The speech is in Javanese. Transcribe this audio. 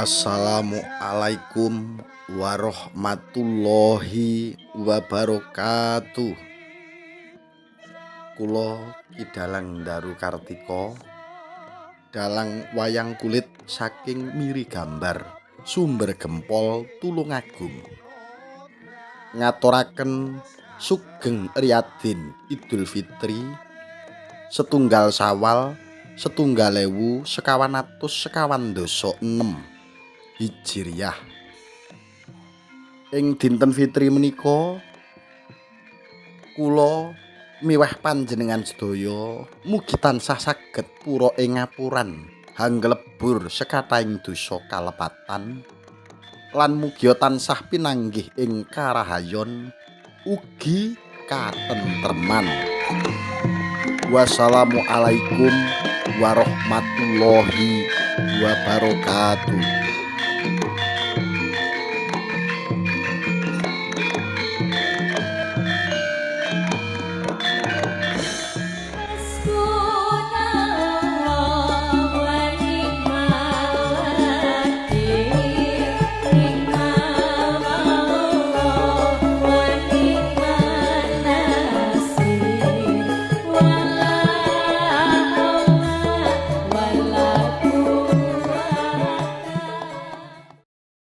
Assalamualaikum warahmatullahi wabarakatuh. Kula Ki Dalang Ndaru Kartika, dalang wayang kulit saking Miri Gambar, Sumber Gempol, Tulungagung. Ngaturaken sugeng riyadin Idul Fitri 1 Sawal 1426 Hijriah. Ing dinten Fitri menika kula miweh panjenengan sedaya mugi tansah saged pura ing ngapuran hanglebur sekathahing dosa kalepatan lan mugia tansah pinanggih ing karahayon ugi katentreman. Wassalamualaikum warahmatullahi wabarakatuh.